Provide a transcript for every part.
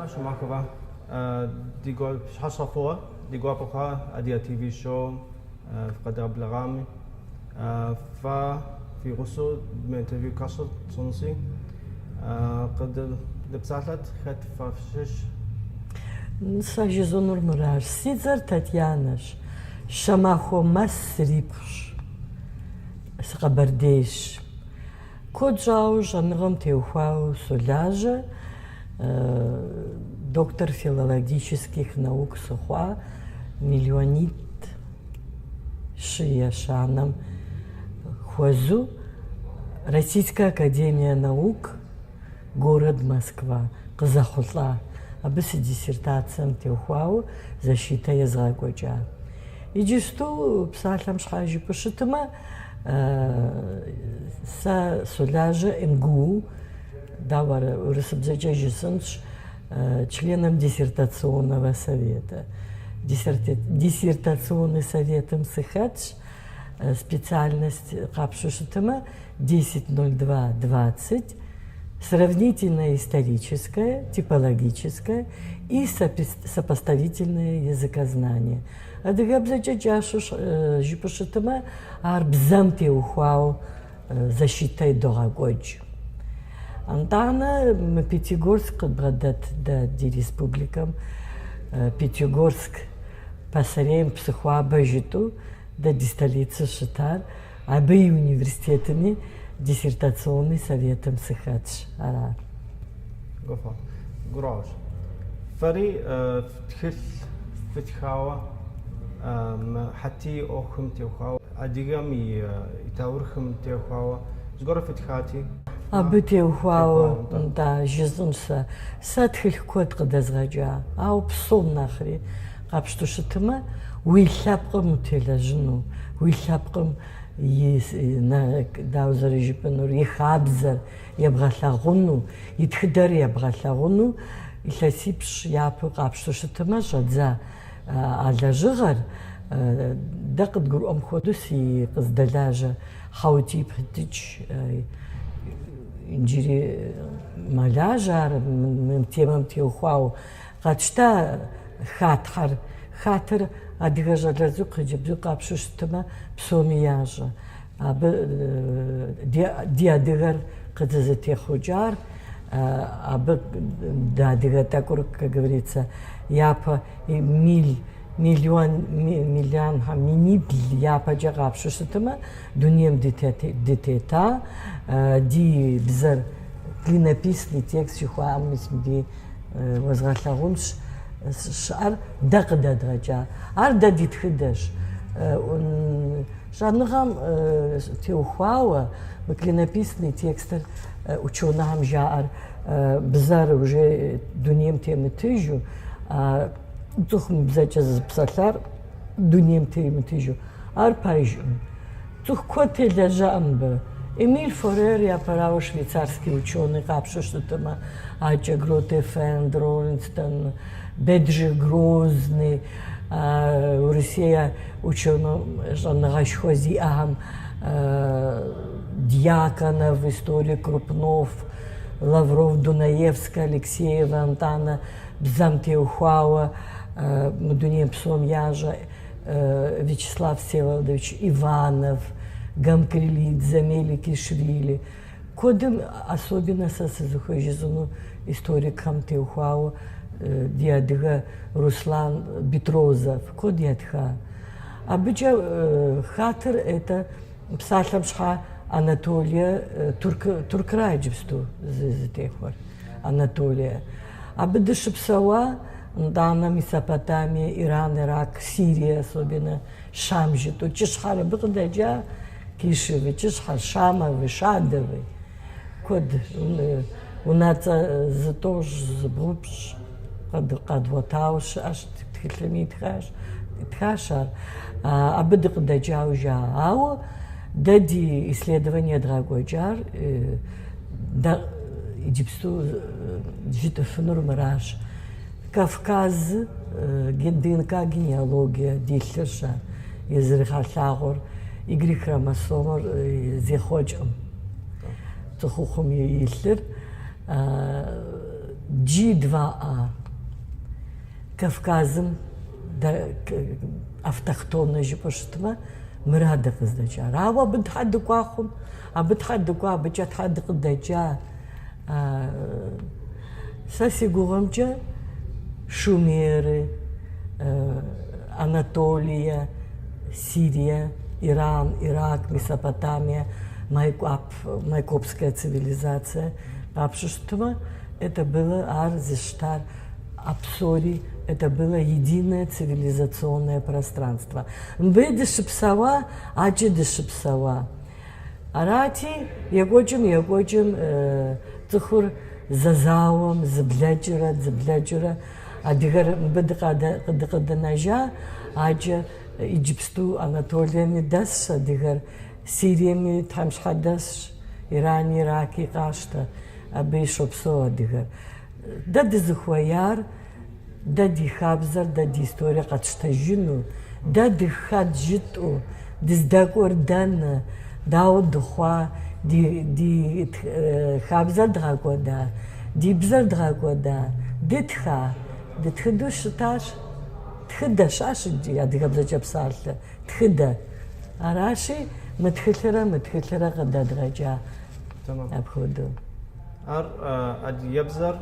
Татьяна Шумахова, ди пщыхьэщхьэ фӏыуэ, ди гуапэ хъуа Адыгэ ТВ шоум фыкъэдгъэблэгъами. Фэ фи гъусэу мы интервью кӏэщӏыр тщӏынщи, къыдэпсалъэт, хэт фэ фщыщ? Сэ жызӏэнур мыращ. Си цӏэр Татьянэщ. Щэмахуэ Мэс срипхъущ. Сыкъэбэрдейщ. Куэд щӏауэ щӏэныгъэм теухуауэ солажьэ, доктор филологических наук сыхъуа, миллионитӏ щы ещанэм хуэзу Российская академия наук, город Москва къызэхъулӏа. Абы си диссертацэм теухуауэ защитэ езгъэкӏуэкӏа. Иджысту псалъэм щхьэ жыпӏэу щытмэ, Сэ солажьэ МГУ, дауэ ар урысыбзэкӏэ жысӏэнщ, членом диссертационного совета. Диссертационный советым сыхэтщ, специальность къапщу щытмэ, 10.02.20, сравнительное историческое, типологическое и сопоставительное языкознание. Адыгэбзэкӏэ кӏэщӏу жыпӏэу щытмэ, ар бзэм теухуауэ защитэ идогъэкӏуэкӏ. Нтӏанэ мы Пятигорск къыдбгъэдэт дэ ди республикэм, Пятигорск пасэрейм Псыхуабэ жытӏэу дэ ди столицэ щытар, абы и университетми диссертационный советым сыхэтщ, ара. Гурыӏуэгъуэщ. Фэри тхылъ фытхауэ мы Хьэтий ӏуэхум теухуауэ, адыгэм и таурыхъым теухуауэ зыгуэр фытхати? Абы теухуауэ, нтӏэ, жысӏэнщ сэ. Сэ тхылъ куэд къыдэзгъэкӏа, ауэ псом нэхъри къэпщту щытмэ, уи лъэпкъым утелэжьыну, уи лъэпкъым и, дауэ зэрыжыпӏэнур, и хабзэр ебгъэлъагъуну, и тхыдэр ебгъэлъагъуну илъэсипщӏ япэу къапщту щытмэ, щӏэдза а лэжьыгъэр дэ къыдгурыӏуэм хуэдэу си къыздэлажьэ Хьэутий Пытӏыкӏ иджыри мэлажьэ ар мы темэм теухуауэ. Къэтщта хатхьэр. Хатыр адыгэ щӏалэ цӏыкӏу хъыджэбз цӏыкӏу къапщу щытмэ, псоми ящӏэ. Абы ди адыгэр къызэрызэтехъукӏар, абы дэ адыгэ тӏэкӏур, как говорится, япэ мил, миллион, миллион, минибл япэкӏэ къапщу щытмэ, дунейм дытета, ди бзэр клинописный текст жыхуаӏэм мис мыбдей уэзгъэлъагъунщ щыӏэр дэ къыдэдгъэкӏа. Ар дэ ди тхыдэщ. Щӏэныгъэм теухуауэ мы клинописный текстыр ученыхэм жаӏэр бзэр уже дунейм темытыжу, цӏыху мы бзэкӏэ зыпсэлъар дунейм темытыжу. Ар пэжкъым. Цӏыху куэд телэжьаӏым мыбы. Эмиль Форер япэрауэ швейцарский ученый къапщу щытмэ, акӏэ Гротефенд, Роллинстон, Беджи Грозный, Урысей ученый щӏэныгъэшхуэ зиӏэхэм Дьяконов, историк Крупнов, Лавров, Дунаевская, Алексеева, нтӏанэ бзэм теухуауэ мы дунейм псом ящӏэ Вячеслав Всеволодович Иванов, Гамкрелидзе, Меликишвили. Куэдым особенно сэ сызыхуей жысӏэну историкхэм теухуауэ ди адыгэ Руслан Бетрозов куэд ятха. Абыкӏэ хатыр это псалъэм щхьа Анатолие Туркра иджыпсту зытехуэр Анатолие. Абы дыщыпсэуа нтӏанэ Месопотамие, Иран, Ирак, Сирие особенно Щам жытӏэу кӏыщхьэр абы къыдэкӏа Кишевы кӏыщхьэр, Шамовы, Шадовы. Куэд унэцӏэ зы тӏощӏ, зыбгъупщӏ къэдгъуэтауэ щыӏэщ, тхылъым итхащ, итхащ ар. Абы дыкъыдэкӏауэ жаӏэ. Ауэ дэ ди исследование едгъэкӏуэкӏар дэ иджыпсту жытӏыфынур мыращ. Кавказ ДНК генеалогие ди лъырщ ар езыригъэлъагъур, Y хромосомэр зехъуэкӏкъым цӏыхухъум и лъыр. G2A. Кавказым автохтоннэ жыпӏэу щытмэ, мыра дыкъыздэкӏар. Ауэ абы тхьэ дыкӏуа хъум, абы тхьэ дыкӏуа, абыкӏэ тхьэ дыкъыдэкӏа. Сэ си гугъэмкӏэ Шумеры, Анатолие, Сирие, Иран, Ирак, Месопотамия, Майкъуап, Майкопская цивилизация къапщу щытмэ, это было ар зыщытар а псори, это было единое цивилизационное пространство. Мыбы дыщыпсэуа, акӏэ дыщыпсэуа. Арати, екӏуэкӏым екӏуэкӏым цӏыхур зэзауэм зыблэкӏрэ зыблэкӏрэ адыгэр мыбы дыкъыдэнэжа, акӏэ иджыпсту Анатолиеми дэсщ адыгэр, Сириеми Тхьэм щхьэ дэсщ, Ирани Ираки къащтэ, абыи щопсэу адыгэр. Дэ дызыхуеяр дэ ди хабзэр, дэ ди историе къэтщтэжыну, дэ дыхэт жытӏэу, дыздэкӏуэр дэнэ, дауэ дыхъуа, ди хабзэр дгъэкӏуэда, ди бзэр дгъэкӏуэда, дытха, дытхыдэу щытащ. Тхыдэ щыӏэщ иджы адыгэбзэкӏэ псалъэ, тхыдэ. Аращи, мы тхылъырэ мы тхылъырэ къыдэдгъэкӏа апхуэдэу. Ар адыгэбзэр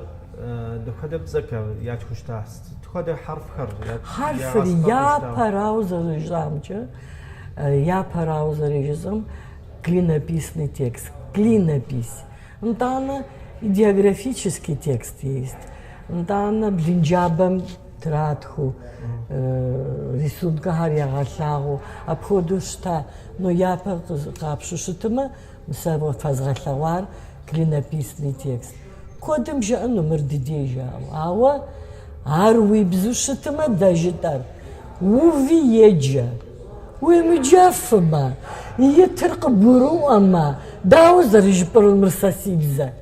дыхуэдэ бзэкӏэ ятхыу щыта? Сыт хуэдэ хьэрфхэр Хьэрфыр япэрауэ зэрыжысӏамкӏэ, япэрауэ зэрыжысӏэм клинописный текст, клинопись. Нтӏанэ идеографический текст есть. Нтӏанэ блынджабэм тратхыу, рисункэхэр ягъэлъагъуэу апхуэдэу щыта. Но япэ къапщу щытмэ, сэ фэзгъэлъэгъуар клинописный текст. Куэдым жаӏэну мыр дыдей жаӏэу, ауэ ар уи бзэу щытмэ, дэ жытӏэр уви еджэ. Уемыджэфымэ, итыр къыбгурыӏуэмэ, дауэ зэрыжыпӏэр мыр сэ си бзэ?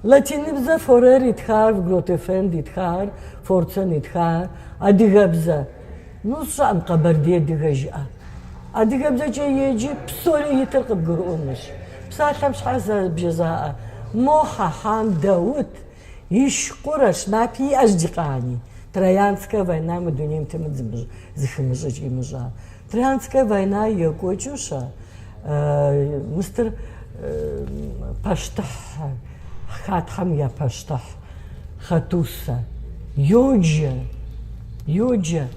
Латиныбзэ Форер итхар, Гротефенд итхар, Форцен итхар, адыгэбзэ. Ну, сщӏэӏым, къэбэрдей адыгэ жыӏэ. Адыгэбзэкӏэ еджи, псори итыр къыбгурыӏуэнущ. Псалъэм щхьэ сэ бжызаӏэ, Мо Хьэхьан Даут иш къурэщ, напи иӏэщ ди къани. Троянская война мы дунейм темыт зыхымыщӏыкӏ имыщӏа. Троянская война екӏуэкӏыу щэ, мыстыр пащтыхь, хатхэм я пащтыхь Хатусэ йоджэ, йоджэ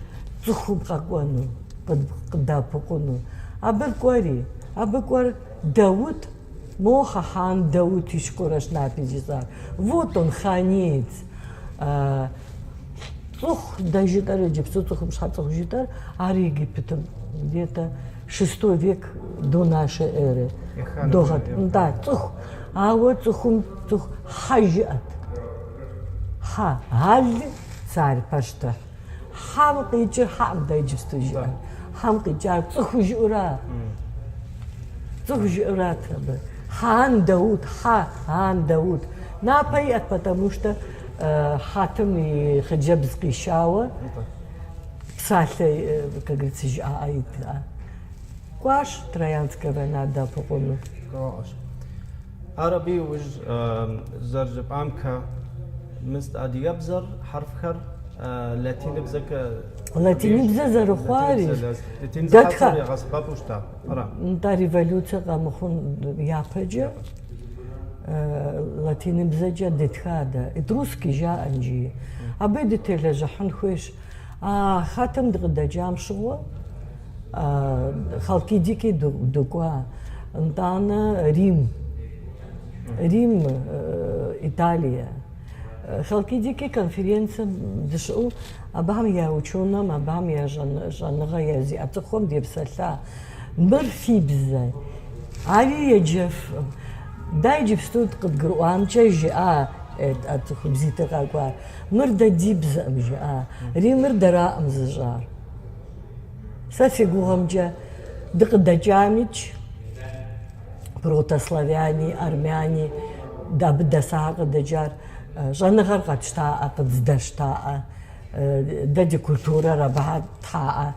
цӏыхум къэкӏуэну, къыдэӏэпыкъуну. Абы кӏуэри, абы кӏуэр Даут, мо Хьэхьан Даут иш къурэщ напи жысӏар. Вот он, ханеец. Цӏыху дэ жытӏэр иджыпсту цӏыхум щхьэ цӏыху жытӏэр, ар Египетым где-то шестой век до нашей эры. Догъэт. Нтӏэ, цӏыху. Ауэ цӏыхум цӏыху хьэ жыӏэт. Хьэ. Ал царь пащтыхь. Хьэм къикӏыр хьэӏым дэ иджыпсту жыӏэр. Хьэм къикӏар цӏыху жыӏэура. Цӏыху жыӏэурат абы. Хьэан Даут, хьэ, ан Даут. Напэ иӏэт, потому что Хьэтым и хъыджэбз къишауэ псалъэ, как говорится, жыӏаӏэ ит. Кӏуащ Троянская война дэӏэпыкъуну. Ар абы иужь зэрыжыпӏамкэ, мыст адыгэбзэр, хьэрфхэр латиныбзэкӏэ Латиныбзэ зэрыхъуари латиныбзэ хьэрфхэр ягъэсэбэпу щыта, ара? Нтӏэ, революцэ къэмыхъун япэкӏэ латиныбзэкӏэ дытха дэ. Этруски жаӏэ иджы. Абы дытелэжьыхьын хуейщ. А хатым дыкъыдэкӏам щыгъуэ Халкидики дыкӏуа, нтӏанэ Рим, Рим, Италие. Халкидики конференцэм дыщыӏэу абыхэм я ученым, абыхэм я щӏэныгъэ я зиӏэ цӏыхухэм депсэлъа. Мыр фи бзэ, ари еджэфым. Дэ иджыпсту къыдгурыӏуамкӏэ жиӏа а цӏыхубзитӏыр къэкӏуар. Мыр дэ ди бзэӏым жиӏа, Римыр дэраӏым зыщӏар. Сэ си гугъэмкӏэ дыкъыдэкӏамикӏ, протославяни, армяни, абы дэсахэр къыдэкӏар, щӏэныгъэр къэтщтаӏэ, къыддэщтаӏэ, дэ ди культурэр абыхьэ тхьаӏэ.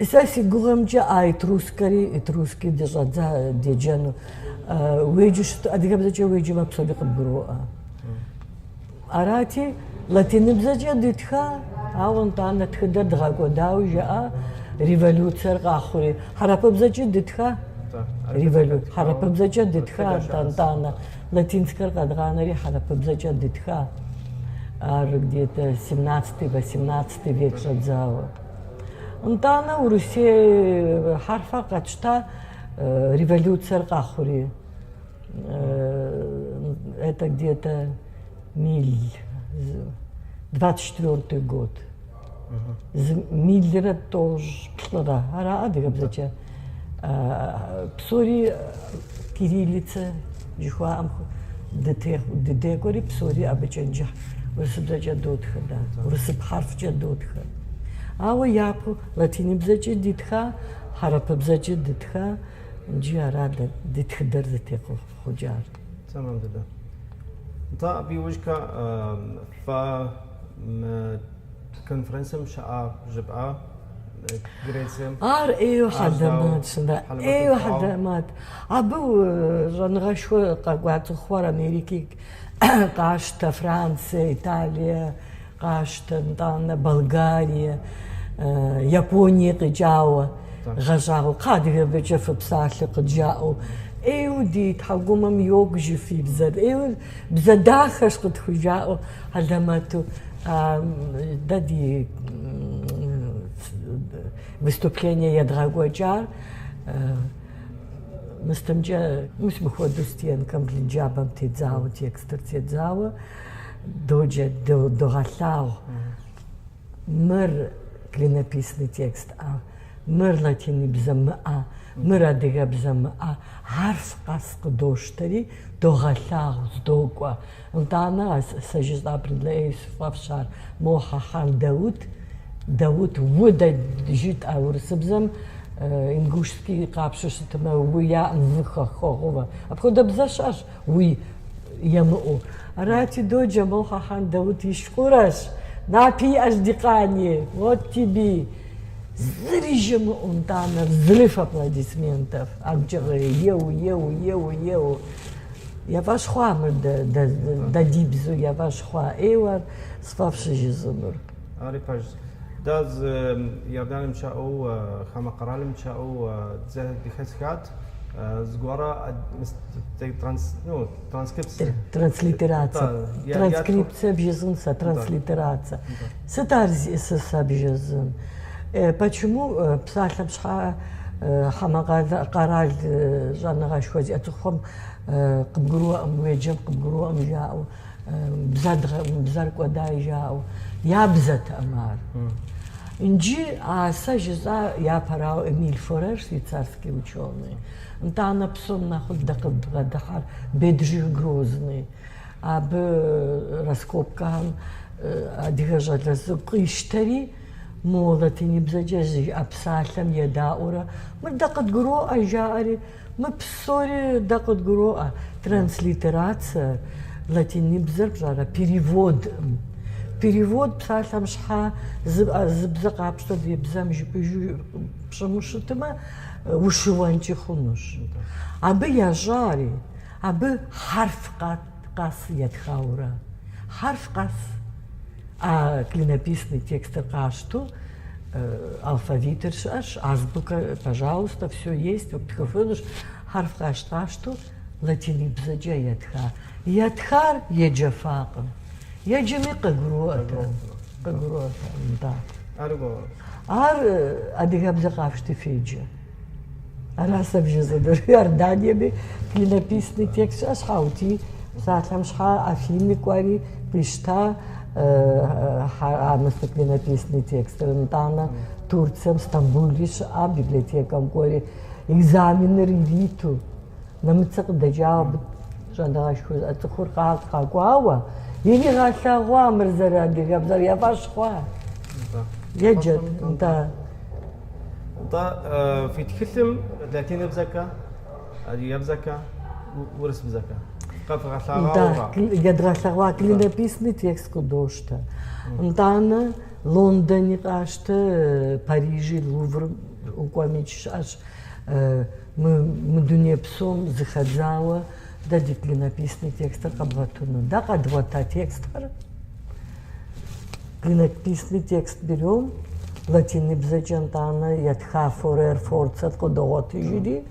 Сэ си гугъэмкӏэ а этрускэри, этруски дыщӏэдза деджэну. Уеджэу щыт, адыгэбзэкӏэ уеджэмэ псори къыбгуроӏуэ. Арати, латиныбзэкӏэ дытха, ауэ нтӏанэ тхыдэр дгъэкӏуэдауэ жаӏа, революцэр къэхъури. Хьэрыпыбзэкӏи дытха, хьэрыпыбзэкӏэ дытха, нтӏанэ латинскэр къэдгъанэри хьэрыпыбзэкӏэ дытха. Ар где-то 17-й, 18-й век щӏэдзауэ. Нтӏанэ Урысей хьэрфэр къэтщта, революцэр къэхъури. Это где-то мил 24-й год. Зы милрэ тӏощӏ плӏырэ. Ара адыгэбзэкӏэ. Псори кириллицэ жыхуаӏэм дыдекӏуэри псори абыкӏэ иджы урысыбзэкӏэ дотхэ, да, урысыб хьэрфкӏэ дотхэ. Ауэ япэу латиныбзэкӏи дытха, хьэрыпыбзэкӏи дытха, иджы ара дэ ди тхыдэр зытехъукӏар. Тэмэм дыдэ. Нтӏэ, абы иужькӏэ фэ мы конференцым щыӏа жыпӏа Грецием? Ар ӏейуэ хьэлэмэтщ, да, ӏейуэ хьэлэмэт. Абы щӏэныгъэшхуэ къэкӏуа цӏыхухэр Америки къащтэ, Франция, Италие къащтэ, нтӏанэ Болгарие, Японие къикӏауэ гъэщӏагъуэу, кхъа адыгэбзэкӏэ фыпсалъэ къыджаӏэу. ӏейуэ ди тхьэкӏумэм йокӏу жи фи бзэр, ӏейуэ бзэ дахэщ къытхужаӏэу хьэлэмэту. Дэ ди выступление едгъэкӏуэкӏар мыстымкӏэ, мис мыхуэдэу стенкэм блынджабэм тедзауэ, текстыр тедзауэ доджэ, догъэлъагъу. Мыр клинописный текст ӏэ, мыр латиныбзэ мыӏэ, мыр адыгэбзэ мыӏэ, хьэрф къэс къыдощтэри догъэлъагъу, здокӏуэ. Нтӏанэ сэ жысӏа ӏейуэ сфӏэфӏщ ар, мо Хьэхьам Даут, Даут у дэ жытӏэ урысыбзэм ингушский къапщу щытмэ, у яӏэм вы хэхъуэгъувэ. Апхуэдэ бзэ щыӏэщ, уи емыӏэу. Арати, доджэ мо Хьэхьам Даут и шкӏурэщ, напи иӏэщ ди къани, вот тебе. Зыри жымыӏэу нтӏанэ взрыв аплодисментов, абыкӏэ еу, еу, еу, еу. Я фӏэщ хъуа мыр дэ ди бзэу, я фӏэщ хъуа ӏейуэ ар сфӏэфӏщ жысӏэнур. Ари пэжщ. Дэ зы Иорданием щыӏэу, хамэ къэралым щыӏэу зэхэсхат, зыгуэрэ транскрипцэ. Транслитерацэ. Транскрипцэ бжесӏэн сэ, транслитерацэ. Сыт ар зиӏысыр сэ бжесӏэн? Почему псалъэм щхьа хамэ къэрал щӏэныгъэшхуэ зиӏэ цӏыхухэм къыбгурыӏуэкъым, уеджэм къыбгурыӏуэкъым жаӏэу, бзэр кӏуэдай жаӏэу, я бзэтэкъым ар. Иджы а сэ жысӏа япэрауэ Эмиль Форер, швейцарский ученый, нтӏанэ псом нэхъыфӏ дэ къыдбгъэдыхьэр Беджих Грозный. Абы раскопкэхэм адыгэ щӏалэ цӏыкӏу къищтэри, мо латиныбзэкӏэ жиӏэ псалъэм едаӏуэрэ, мыр дэ къыдгуроӏуэ жаӏэри, мы псори дэ къыдгуроӏуэ. Транслитерацэ, латиныбзэр пщӏэрэ, переводым. Перевод псалъэм щхьа зы бзэ къапщтэ ди бзэм жыпӏэжу пщӏыму щытмэ, ущыуэнкӏи хъунущ. Абы ящӏари, абы хьэрф къэс етхаурэ. Хьэрф къэс а клинописный текстыр къащту алфавитыр щыӏэщ, азбука, пожалуйста, все есть, уптхыфынущ, хьэрф къэс къащту латиныбзэкӏэ етха. Етхар еджэфакъым. Еджэми къыгурыӏуэтэкъым. Къыгурыӏуэтэкъым, да. Ар адыгэбзэ къафщти феджэ. Ара сэ бжесӏэнур. Иорданиеми клинописный текст щыӏэщ, Хьэутий псалъэм щхьа Афины кӏуэри къищта а мысты клинописный текстыр. Нтӏанэ Турцием, Стамбули щыӏа библиотекэм кӏуэри экзаменыр ириту, нэмыцэ къыдэкӏауэ абы щӏэныгъэшхуэ зиӏэ цӏыхур къэкӏуауэ, иригъэлъэгъуа мыр зэрыадыгэбзэр я фӏэщ хъуа. Еджэт, нтӏэ. Нтӏэ, фи тхылъым латиныбзэкӏэ, адыгэбзэкӏэ, урысыбзэкӏэ къэвгъэлъэгъуауэ? Едгъэлъэгъуа клинописный текст къыдощтэ. Нтӏанэ Лондони къащтэ, Парижи, Луврым укӏуэми щыӏэщ. Мы дуней псом зыхэдзауэ Дэ ди клинописный текстыр къэбгъуэтыну. Дэ къэдгъуэта текстхэр клинописный текст берем, латиныбзэкӏэ нтӏанэ ятха Форер Форцет къыдогъуэтыжри,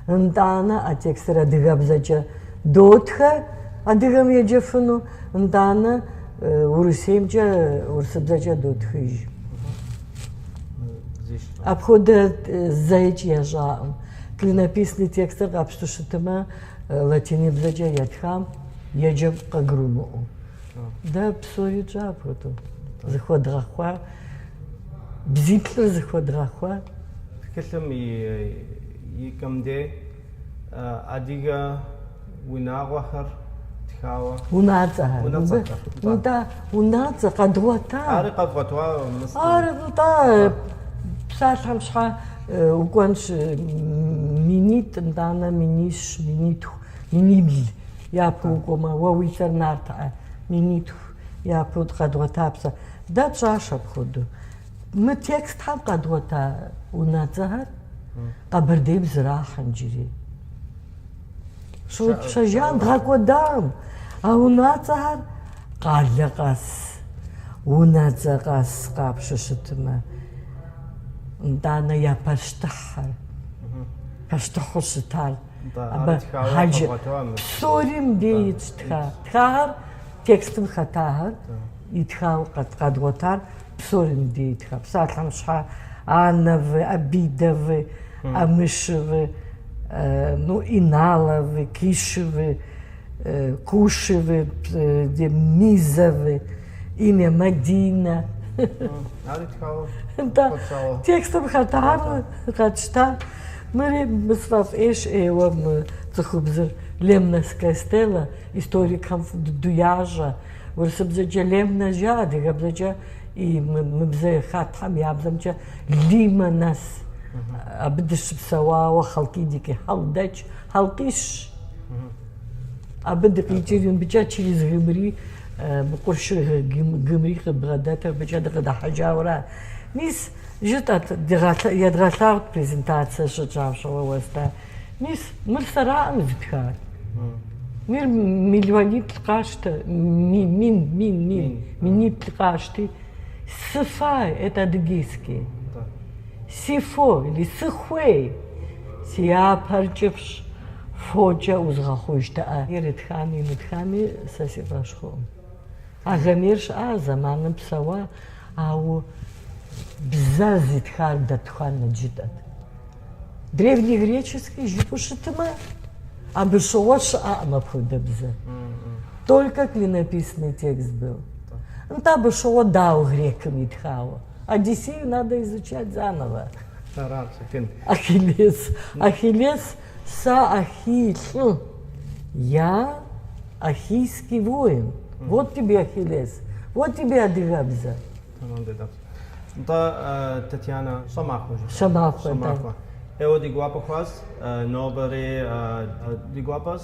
нтӏанэ а текстыр адыгэбзэкӏэ дотхэ, адыгэм еджэфыну, нтӏанэ Урысеймкӏэ урысыбзэкӏэ дотхыж. Апхуэдэ зэикӏ ящӏакъым. Клинописный текстыр къапщту щытмэ, латиныбзэкӏэ ятхам еджэм къыгурымыӏуэу. Дэ псори тщӏа апхуэдэу. Зыхуэдгъэхъуа, бзиплӏыр зыхуэдгъэхъуа. Тхылъым и кӏэм дей адыгэ унагъуэхэр тхауэ. Унацӏэхэр. Унацӏэхэр. Нтӏэ, унацӏэ къэдгъуэта. Ари къэбгъуэтуа? Ар, нтӏэ, псалъэм щхьэ укӏуэнщ минитӏ, нтӏанэ минищ, минитху, минибл япэ укӏуэмэ, уэ уи цӏэр Нартэӏэ, минитху япэу къэдгъуэта псэ. Дэ тщӏащ апхуэдэу. Мы текстхэм къэдгъуэта унэцӏэхэр Къэбэрдейм зэрахьэ иджыри. Щыгъупщэжам дгъэкӏуэдам а унацӏэхэр къалэ къэс, унэцӏэ къэс къапщу щытмэ, нтӏанэ я пащтыхьыр, пащтыхьу щытар, абы хьэджы псори мыбдей итщ тха. Тхахэр текстым хэтахэр итхауэ къэдгъуэтар псори мыбдей итха. Псалъэм щхьэ Ановы, Абидовы, Амышевы, ну, Иналовы, Кишевы, Кушевы, Мизовы, имя Мадина. Ари тхауэ. Нтӏэ, текстым хэтар къэтщта. Мыри мы сфӏэфӏейщ ӏейуэ мы цӏыхубзыр Лемносская стела, историкхэм фӏы дыдэу ящӏэ. Урысыбзэкӏэ Лемнос жаӏэ, адыгэбзэкӏэ и мы бзэ хаттхэм я бзэмкӏэ Лимонос. Абы дыщыпсэуауэ Халкидики, Хьэлдэч, Халкищ. Абы дыкъикӏри, мыбыкӏэ через Гымри, мы къуршыр Гымри къыбгъэдэтыр абыкӏэ дыкъыдыхьэжауэра. Мис жытӏэт, едгъэлъагъут презентацие щытщӏам щыгъуэ уэста. Мис мыр сэраӏым зытхар. Мир миллиониплӏ къащтэ, мин, мин, мин, миниплӏ къащти. Сыфай, это адыгейский. Сифо или сыхуей. Си апэр кӏыфӏщ, фокӏэ узгъэхъужтэӏэ. Иритхами имытхами сэ си фӏэщ хъуӏым. А Гомер щыӏа зэманым псэуа, ауэ бзэ зытхар дэ тхуа жытӏэт. Древнегреческий жыпӏэу щытмэ, абы щыгъуэ щыӏэкъым апхуэдэ бзэ. Только клинописный текст был. Нтӏэ абы щыгъуэ дауэ грекым итхауэ? Одиссею надо изучать заново. Ахиллес. Ахиллес сэ Ахий лӏы. Я ахийский воин. Вот тебе Ахиллес. Вот тебе адыгэбзэ. Тэмэм дыдэ. Нтӏэ, Татьяна, щӏэмахуэ жыпӏа? Щӏэмахуэ, да. Щӏэмахуэ. Ӏейуэ ди гуапэ хуащ. Нобэри ди гуапэщ.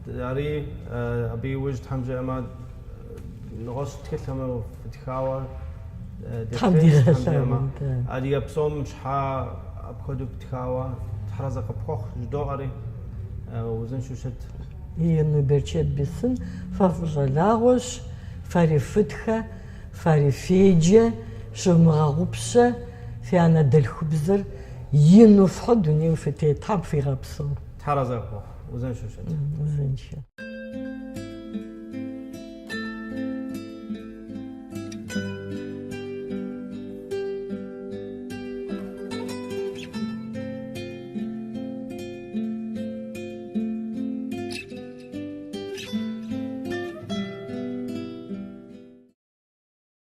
Ари абы иужь Тхьэм жиӏэмэ, нэгъуэщӏ тхылъхэм фытхауэ Тхьэм дигъэлъагъун, да. Адыгэ псом щхьа апхуэдэу птхауэ Тхьэразэ къыпхуэхъу жыдоӏэри, узыншэу щыт. Ину берчэт бесын, фэ фыщӏалагъуэщ, фэри фытхэ, фэри феджэ, щывмыгъэгъупщэ, фи анэдэлъхубзэр ину фхьы дунейм фытет, Тхьэм фигъэпсэу. Тхьэразэ къыпхуэхъу, узыншэу щыт. Узыншэ.